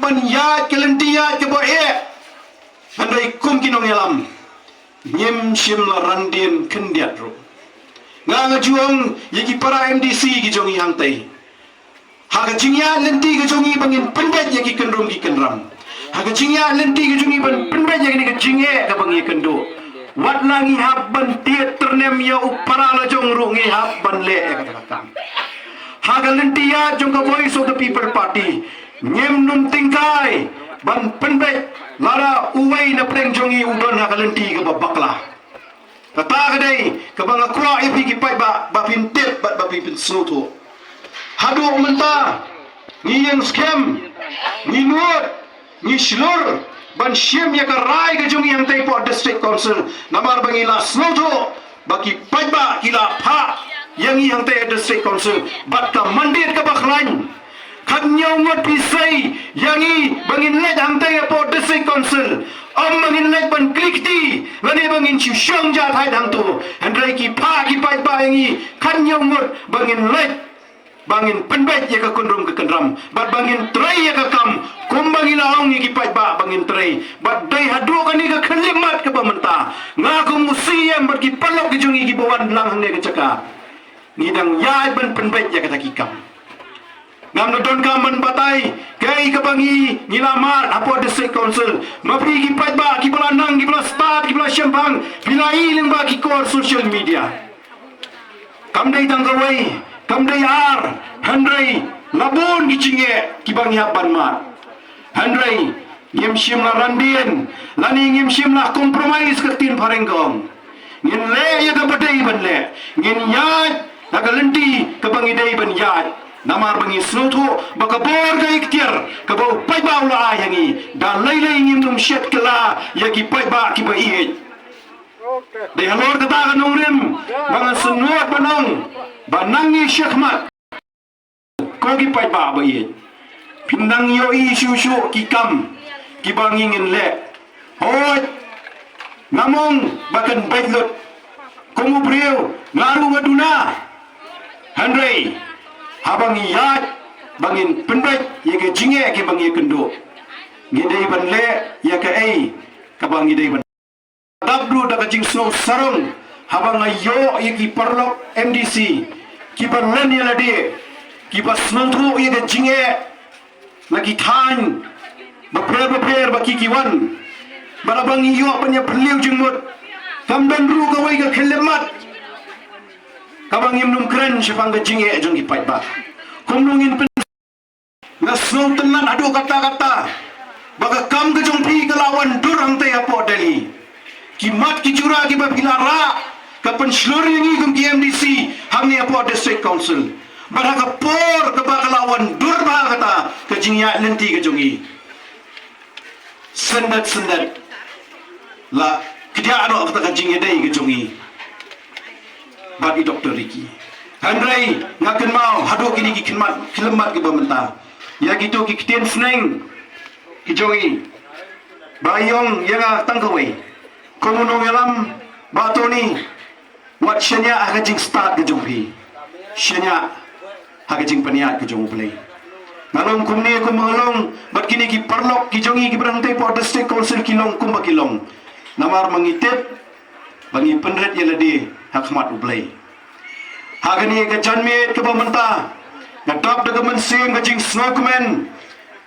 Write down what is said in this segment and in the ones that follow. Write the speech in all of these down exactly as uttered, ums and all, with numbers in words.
ban ïaid ka lynti ïaid kaba eh. Hynrei kum ki nongïalam, ngim shym la randien khyndiat ruh. Nga nga ju ong ïa ki para M D C ki jong ngi hangtei, ha ka jingïaid lynti ka jong ngi ba ngin pynbeit ïa ki kynrum ki kynram, ha ka jingïaid lynti ka jong ngi ban pynbeit ïa kane ka jingeh kaba ngi ïakynduh, wat la ngi hap ban tied tyrnem ïa u para la jong ruh ngi hap ban leh ïa kata ka kam. Ha ka lynti ïaid jong ka Voice of the People Party, ngim nym tyngkai ban pynbeit lada uwei na pdeng jong ngi u don ha ka lynti kaba bakla. Kata ka dei kaba nga kwah ïa phi ki paidbah ba phin tip bad ba phin pynsngewthuh. Haduh mynta ngi ïeng skhem, ngi nud, ngi shlur ban shim ïa ka rai ka jong ngi hangtei hapoh District Council, namar ba ngi la sngewthuh ba ki paidbah ki la phah ïa ngi hangtei ha District Council bad ka mandate kaba khlaiñ. Khathynñiew ngut phi sei ïa ngi ba ngin leit hangtei hapoh District Council. Ym ba ngin leit ban kli kti lane ba ngin shu shong jahthait hangto. Hynrei ki phah ki paidbah ïa ngi khathynñiew ngut ba ngin leit, ba ngin pynbeit ïa ka kynrum ka kynram bad ba ngin trei ïa ka kam kumba ngi la ong ïa ki paidbah ba ngin trei. Bad dei haduh kane ka khyllipmat kaba mynta, nga kum u C E M bad ki paralok ki jong ngi kiba wan lang hangne ka jaka, ngi dang ïaid ban pynbeit ïa kata ki kam. Ngam da donkam ban batai kaei kaba ngi, ngi la mad hapoh District Council. Ma phi ki paidbah kiba la nang, kiba la stad, kiba la shemphang, phi la i lyngba ki khubor social media. Kam dei tang kawei, kam dei ar, hynrei la bun ki jingeh kiba ngi hap ban mad. Hynrei ngim shym la randien lane ngim shym la compromise, ka ktien phareng ka ong. Ngin leh ïa kaba dei ban leh, ngin ïaid ha ka lynti kaba ngi dei ban ïaid. Namar ba ngi sngewthuh ba ka bor ka iktiar kaba u paidbah u la ai ha ngi, da lei lei ngim nym shet kylla ïa ki paidbah kiba ïeit. Dei halor kata ka nongrim ba ngan sngewthuh ba nang, ba nang ngi shakhmat. Ko ki paidbah ba ïeit, phin nang ïohi shuh shuh ki kam kiba ngi ngin leh. Hooid, ngam ong ba kan beit lut. Kum u briew nga ruh nga duna. Hynrei haba ngi ïaid ba ngin pynbeit ïa ka jingeh kiba ngi ïakynduh, ngi dei ban leh ïa kaei kaba ngi dei ban dap ruh da ka jingsngew sarong haba nga ïoh ïa ki paralok M D C kiba len ïa lade, kiba sngewthuh ïa ka jingeh na ki thaiñ bapher bapher ba ki ki wan. Bad haba ngi ïoh ban ïa phylliew jingmut, kam don ruh kawei ka khyllipmat kaba ngim nym kren shaphang ka jingeh jong ki paidbah. Kumno ngin pyn Nga sngewtynnat haduh katta katta ba ka kam ka jong phi ka la wan dur hangtei hapoh Delhi. Ki mat ki jura kiba phi la rah ka pynshlur ïa ngi kum ki M D C hangne hapoh District Council. Bad ha ka por kaba ka la wan dur bha kata ka jingïaid lynti ka jong ngi, syndet syndet la kdiah noh kata ka jingïadei ka jong ngi bad i Doctor Ricky. Hynrei nga kynmaw haduh kine ki khyllipmat, khyllipmat kiba mynta, ïa kito ki ktien sneng ki jong ngi, ba ïong ïa nga tang kawei, kum u nongïalam, Bah Tony, wat shaniah ha ka jingstad ka jong phi, shaniah ha ka jingpynïaid ka jong U Blei. Nga long kumne kumba nga long bad kine ki paralok ki jong ngi kiba dang tei hapoh District Council ki long kumba ki long, namar ma ngi tip ba ngi pynrit ïa lade ha khmat U Blei. Ha kane ka janmiet kaba mynta, nga dap da ka mynsiem ka jingsngewkmen,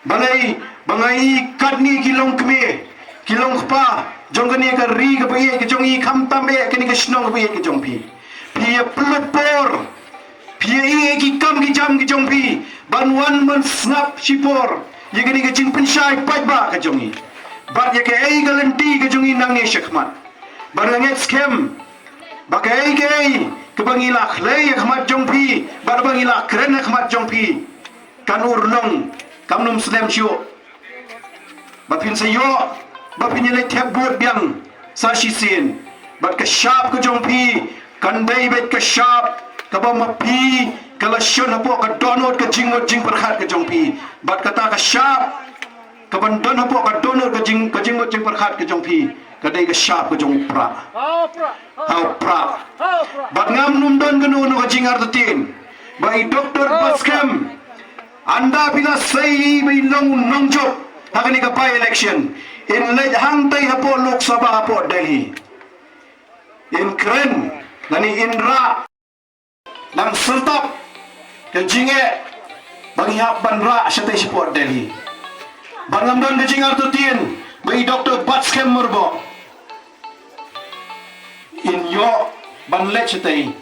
balei ba nga i katne ki longkmie ki longkpa jong kane ka ri kaba ïeit ka jong ngi, khamtam eh kane ka shnong kaba ïeit ka jong phi. Phi ïa pynlut por, phi ïa i ki kam ki jam ki jong phi ban wan ban sngap shipor ïa kane ka jingpynshai paidbah ka jong ngi bad ïa kaei ka lynti ka jong ngi nangne shakhmat. Bad nga ngeit skhem ba kaei kaei kaba ngi la khlei ha khmat jong phi bad ba ngi la kren ha khmat jong phi, kan urlong, kam nym slem shuh. Ba phin sa ïoh ba phin ïaleit thep vote biang sa shisien. Bad ka shap ka jong phi kan dei beit ka shap kaba ma phi ka la shon hapoh ka dohnud ka jingmut jingpyrkhat ka jong phi. Bad kata ka shap kaban don hapoh ka dohnud ka jing, ka jingmut jingpyrkhat ka jong phi, ka dei ka shap ka jong u Prah. Ha u Prah. Bad ngam nym don kano kano ka jingartatien ba i Doctor Batskhem, ynda phi la sei ba i long u nongjop, ha kane ka by election, in leit hangtei hapoh Lok Sabha hapoh Delhi, in kren lane in rah, nang syrtap ka jingeh ba ngi hap ban rah shatei shapoh Delhi. Ba ngam don ka jingartatien ba i Doctor Batskhem Myrboh in ïoh ban leit shatei